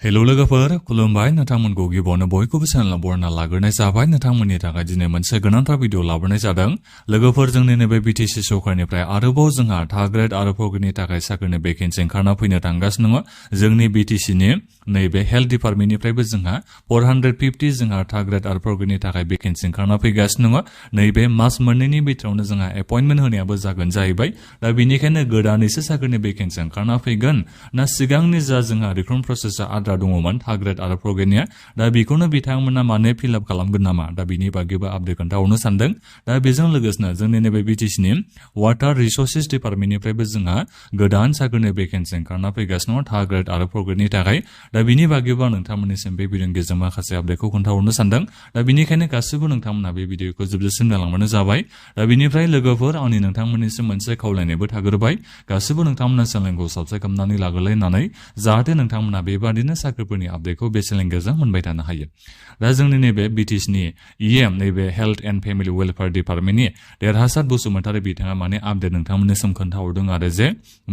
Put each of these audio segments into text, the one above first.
Hello लोगोफोर खुलुमबाय नोंथांमोनखौ गिबियावनो बयखौबो चेनेलाव बरायना लाग्रोनाय जाबाय नोंथांमोननि थाखाय दिनै मोनसे गोनांथार भिडिअ लाबोनाय जादों लोगोफोर जोंनि नैबे BTC सरकारनिफ्राय आरोबाव जोंहा थार्ड ग्रेड आरो फोर्थ ग्रेडनि थाखाय साख्रिनि भेकेन्सि ओंखारना फैनो थांगासिनो दङ जोंनि BTC नि नैबे हेल्थ डिपार्टमेन्टनिफ्रायबो जोंहा 450 जोंहा थार्ड ग्रेड आरो फोर्थ ग्रेडनि थाखाय भेकेन्सि ओंखारना फैगासिनो दङ नैबे मास मोननैनि बिथोरावनो जोंहा एपइन्टमेन्ट होनायाबो जागोन जाहैबाय दा बेनिखायनो गोदानैसो साख्रिनि भेकेन्सि ओंखारना फैगोन ना सिगांनि जा जोंहा रिक्रुटमेन्ट प्रसेसआ आद्रा दङमोन थार्ड ग्रेड आरो फोर्थ ग्रेडनिया दा बेखौनो बिथांमोना माने फिल आप खालामगोन नामा दा बिनि बागैबो आपडेट खोन्थाहरनो सानदों दा बेजों लोगोसेनो जोंनि नैबे BTC नि वाटार रिसोर्सेस डिपार्टमेन्टनिफ्रायबो जोंहा गोदान साख्रिनि भेकेन्सि ओंखारना फैगासिनो दङ थार्ड ग्रेड आरो फोर्थ ग्रेडनि थाखाय दा बिनि बागैबो आं नोंथांमोननिसिम बे भिडिअनि गेजेरजों माखासे आपडेटखौ खोन्थाहरनो सानदों दा बेनिखायनो गासैबो नोंथांमोना बे भिडिअखौ जोबजासिम नायलांबानो जाबाय दा बिनिफ्राय लोगोफोर आंनि नोंथांमोननिसिम मोनसे खावलायनायबो थाग्रोबाय गासैबो नोंथांमोना चेनेलखौ साबस्क्राइब खालामनानै लाग्रोलायनानै जाहाथे नोंथांमोना बेबादिनो साख्रिफोरनि आपडेटखौ बे चेनेलनि गेजेरजों मोनबाय थानो हायो दा जोंनि नैबे BTC नि EM नैबे हेल्थ एन्ड फेमिलि वेलफेयार डिपार्टमेन्टनि देरहासार बसुमतारी बिथाङा माने आपडेट नोंथांमोननिसिम खोन्थाहरदों आरो जे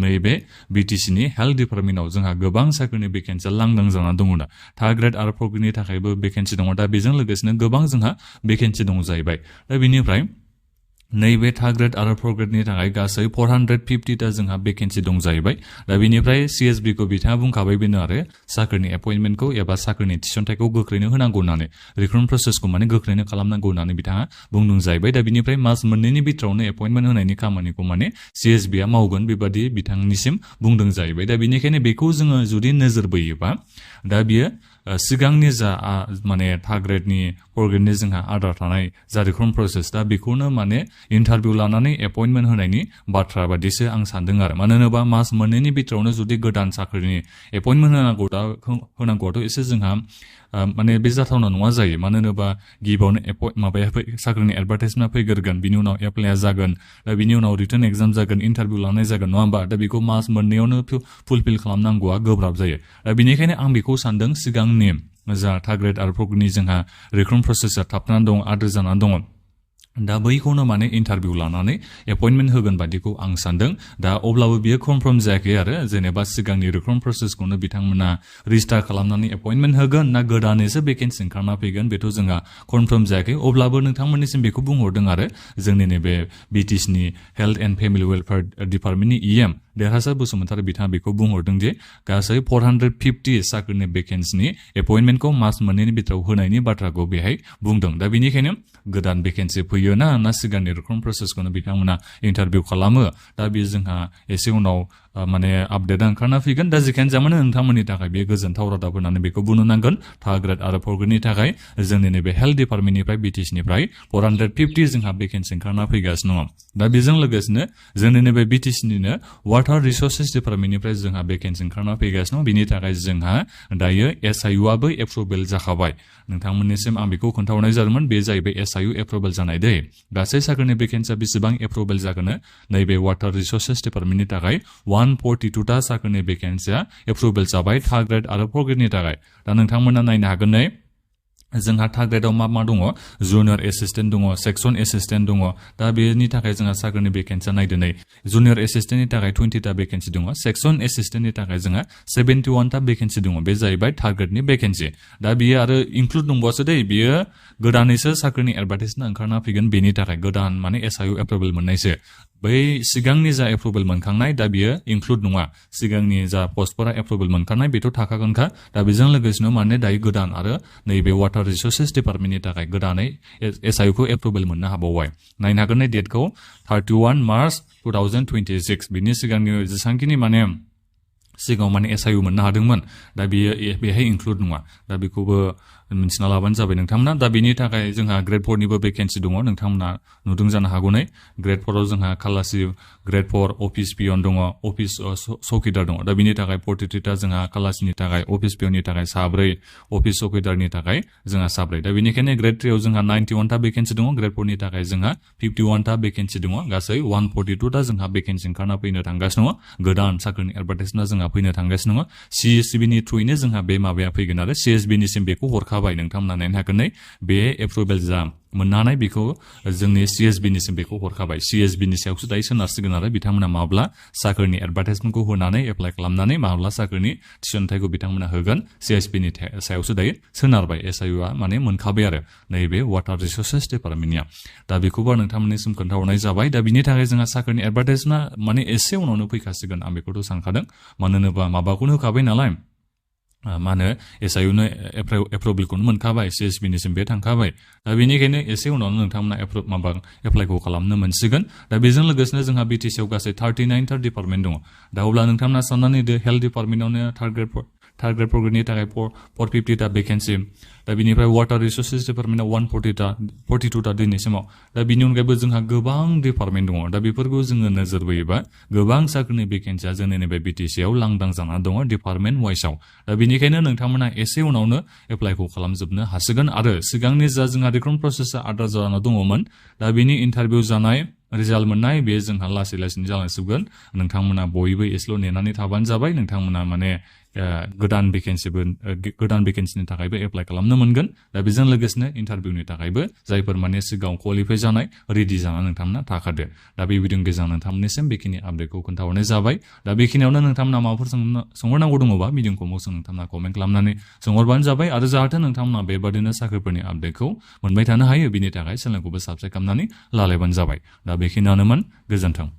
नैबे BTC नि हेल्थ डिपार्टमेन्टआव जोंहा गोबां साख्रिनि भेकेन्सि लांदां जानानै दङ दा थार्ड ग्रेड आरो फोर्थ ग्रेडनि थाखायबो भेकेन्सि दङ दा बेजों लोगोसेनो गोबां जोंहा भेकेन्सि दङ जाहैबाय दा बेनिफ्राय नैबे थार्ड ग्रेड आरो फोर्थ ग्रेडनि थाखाय गासै 450 ता जोंहा भेकेन्सि दं जाहैबाय दा बेनिफ्राय CSB खौ बिथाङा बुंखाबाय बेनो आरो साख्रिनि एपइन्टमेन्टखौ एबा साख्रिनि थिसनथायखौ गोख्रैनो होनांगौ होननानै रिक्रुटमेन्ट प्रसेसखौ माने गोख्रैनो खालामनांगौ होननानै बिथाङा बुंदों जाहैबाय दा बेनिफ्राय मास मोननैनि बिथोरावनो एपइन्टमेन्ट होनायनि खामानिखौ माने CSB आ मावगोन बेबादि बिथांनिसिम बुंदों जाहैबाय दा बेनिखायनो बेखौ जोङो जुदि नोजोर बोयोबा दा बियो सिगांनि जा माने थार्ड ग्रेडनि फोर्थ ग्रेडनि जोंहा आद्रा थानाय जा रिक्रुटमेन्ट प्रसेस दा बेखौनो माने इन्टारभिउ लानानै एपइन्टमेन्ट होनायनि बाथ्रा बादिसो आं सानदों आरो मानो होनोबा मास मोननैनि बिथोरावनो जुदि गोदान साख्रिनि एपइन्टमेन्ट होनांगौआथ' एसे जोंहा माने बे जाथावना नङा जायो मानो होनोबा गिबियावनो माबाया साख्रिनि एडभार्टाइजमेन्टआ फैग्रोगोन बिनि उनाव एप्लाइआ जागोन दा बिनि उनाव रिटन एग्जाम जागोन इन्टारभिउ लानाय जागोन नङा होमबा दा बेखौ मास मोननैयावनो फुलफिल खालामनांगौआ गोब्राब जायो दा बेनिखायनो आं बेखौ सानदों सिगांनि जा थार्ड ग्रेड आरो फोर्थ ग्रेडनि जोंहा रिक्रुटमेन्ट प्रसेसआ थाबनानै दं आद्रा जानानै दङ दा बैखौनो माने इन्टारभिउ लानानै एपइन्टमेन्ट होगोन बादिखौ आं सानदों दा अब्लाबो बियो कनफार्म जायाखै आरो जेनेबा सिगांनि रिक्रुटमेन्ट प्रसेसखौनो बिथांमोना रिस्टार्ट खालामनानै एपइन्टमेन्ट होगोन ना गोदानैसो भेकेन्सि ओंखारना फैगोन बेथ' जोंहा कनफार्म जायाखै अब्लाबो नोंथांमोननिसिम बेखौ बुंहरदों आरो जोंनि नैबे BTC नि हेल्थ एन्ड फेमिलि वेलफेयार डिपार्टमेन्टनि EM देरहासार बसुमतारी बिथाङा बेखौ बुंहरदों जे गासै 450 साख्रिनि भेकेन्सिनि एपइन्टमेन्टखौ मास मोननैनि बिथोराव होनायनि बाथ्राखौ बेहाय बुंदों दा बेनिखायनो गोदान भेकेन्सि फैयो ना सिगांनि रिक्रुटमेन्ट प्रसेसखौनो बिथांमोना इन्टारभिउ खालामो दा बे जोंहा एसे उनाव माने आपडेटआ ओंखारना फैगोन दा जिखियानो जामानो नोंथांमोननि थाखाय बे गोजोनथाव रादाब होननानै बेखौ बुंनो नांगोन थार्ड ग्रेड आरो फोर्थ ग्रेडनि थाखाय जोंनि नैबे हेल्थ डिपार्टमेन्टनिफ्राय BTC निफ्राय 450 जोंहा भेकेन्सि ओंखारना फैगासिनो दङ दा बेजों लोगोसेनो जोंनि नैबे BTC निनो वाटार रिसोर्सेस डिपार्टमेन्टनिफ्राय जोंहा भेकेन्सि ओंखारना फैगासिनो दं बिनि थाखाय जोंहा दायो SIU आबो एप्रुभेल जाखाबाय नोंथांमोननिसिम आं बेखौ खोन्थाहरनाय जादोंमोन बे जाहैबाय SIU एप्रुभेल जानाय दै गासै साख्रिनि भेकेन्सिया बेसेबां एप्रुभेल जागोन नैबे वाटार रिसोर्सेस डिपार्टमेन्टनि थाखाय 142 ता साख्रिनि भेकेन्सिया एप्रुभेल जाबाय थार्ड ग्रेड आरो फोर्थ ग्रेडनि थाखाय दा नोंथांमोना नायनो हागोन नै जोंहा थार्ड ग्रेडआव मा दङ जुनियर एसिस्टेन्ट दङ सेक्सन एसिस्टेन्ट दङ दा बेनि थाखाय जोंहा साख्रिनि भेकेन्सिया नायदो नै जुनियर एसिस्टेन्टनि थाखाय 20 ता भेकेन्सि दङ सेक्सन एसिस्टेन्टनि थाखाय जोंहा 71 ता भेकेन्सि दङ बे जाहैबाय थार्ड ग्रेडनि भेकेन्सि दा बियो आरो इनक्लुड दंबावसो दै बियो गोदानैसो साख्रिनि एडभार्टाइजमेन्ट ओंखारना फैगोन बेनि थाखाय गोदान माने SIU एप्रुभेल मोननायसो बै सिगांनि जा एप्रुभेल मोनखांनाय दा बियो इनक्लुड नङा सिगांनि जा पस्टफोरा एप्रुभेल मोनखांनाय बेथ' थाखागोनखा दा बेजों लोगोसेनो माने दायो गोदान आरो नैबे वाटार रिसोर्सेस डिपार्टमेन्टनि थाखाय गोदानै SIU खौ एप्रुभेल मोननो हाबावबाय नायनो हागोन नै डेटखौ 31 मार्च 2026 बिनि सिगांनि जेसांखिनि माने सिगाङाव माने SIU मोननो हादोंमोन दा बियो बेहाय इनक्लुड नङा दा बेखौबो मिन्थिना लाबानो जाबाय नोंथांमोना दा बेनि थाखाय जोंहा ग्रेड 4 निबो भेकेन्सि दङ नोंथांमोना नुदों जानो हागौ नै ग्रेड 4 आव जोंहा खालासि ग्रेड 4 अफिस पियन दङ अफिस चौकीदार दङ दा बेनि थाखाय 43 ता जोंहा खालासिनि थाखाय अफिस पियननि थाखाय 3 अफिस चौकीदारनि थाखाय जोंहा 3 दा बेनिखायनो ग्रेड 3 आव जोंहा 91 ता भेकेन्सि दङ ग्रेड 4 नि थाखाय जोंहा 51 ता भेकेन्सि दङ गासै 142 ता जोंहा भेकेन्सि ओंखारना फैनो थांगासिनो दङ गोदान साख्रिनि एडभार्टाइजमेन्टआ जोंहा फैनो थांगासिनो दङ CSB नि थ्रुयैनो जोंहा बे माबाया फैगोन आरो CSB निसिम बेखौ हरखाब हरखाबाय नोंथांमोना नायनो हागोन नै बे एप्रुभेल जा मोननानै बेखौ जोंनि CSB निसिम बेखौ हरखाबाय CSB नि सायावसो दायो सोनारसिगोन आरो बिथांमोना माब्ला साख्रिनि एडभार्टाइजमेन्टखौ होनानै एप्लाइ खालामनानै माब्ला साख्रिनि थिसनथाइखौ बिथांमोना होगोन CSB नि सायावसो दायो सोनारबाय SIU आ माने मोनखाबाय आरो नैबे वाटार रिसोर्सेस डिपार्टमेन्टनिया दा बेखौबो नोंथांमोननिसिम खोन्थाहरनाय जाबाय दा बिनि थाखाय जोंहा साख्रिनि एडभार्टाइजमेन्टआ माने एसे उनावनो फैखासिगोन आं बेखौथ' सानखादों मानो होनोबा माबाखौनो होखाबाय नालाय मा होनो SIU नो एप्रुभेलखौनो मोनखाबाय CSB निसिम बे थांखाबाय दा बेनिखायनो एसे उनावनो नोंथांमोना एप्लाइखौ खालामनो मोनसिगोन दा बेजों लोगोसेनो जोंहा BTC आव गासै 39 था डिपार्टमेन्ट दङ दा अब्ला नोंथांमोना साननानै दो हेल्थ डिपार्टमेन्टआवनो थार्ड ग्रेड प्रग्रेडनि थाखाय 450 ता भेकेन्सि दा बिनिफ्राय वाटार रिसोर्सेस डिपार्टमेन्टआव 42 ता दिनैसिमाव दा बिनि अनगायैबो जोंहा गोबां डिपार्टमेन्ट दङ दा बेफोरखौ जोङो नोजोर बोयोबा गोबां साख्रिनि भेकेन्सिया जोंनि नैबे BTC आव लांदां जाना दङ डिपार्टमेन्ट वाइसआव दा बेनिखायनो नोंथांमोना एसे उनावनो एप्लाइखौ खालामजोबनो हासिगोन आरो सिगांनि जा जोंहा रिक्रुटमेन्ट प्रसेसआ आद्रा जाना दङमोन दा बिनि इन्टारभिउ जानाय रिजाल्ट मोननाय बे जोंहा लासै लासैनो जालांसिगोन नोंथांमोना बयबो एसेल' नेनानै थाबानो जाबाय नोंथांमोना माने गोदान भेकेन्सिनि थाखायबो एप्लाइ खालामनो मोनगोन दा बेजों लोगोसेनो इन्टारभिउनि थाखायबो जायफोर माने सिगाङाव क्वालिफाइ जानाय रेडि जाना नोंथांमोना थाखादो दा बे भिडिअनि गेजेरजों नोंथांमोननिसिम बेखिनि आपडेटखौ खोन्थाहरनाय जाबाय दा बेखिनियावनो नोंथांमोना माबाफोर सोंहरनांगौ दङबा भिडिअखौ नोंथांमोना कमेन्ट खालामनानै सोंहरबानो जाबाय आरो जाहाथे नोंथांमोना बेबादिनो साख्रिफोरनि आपडेटखौ मोनबाय थानो हायो बिनि थाखाय चेनेलखौबो साबस्क्राइब खालामनानै लालायबानो जाबाय दा बेखिनियानोमोन गोजोन्थों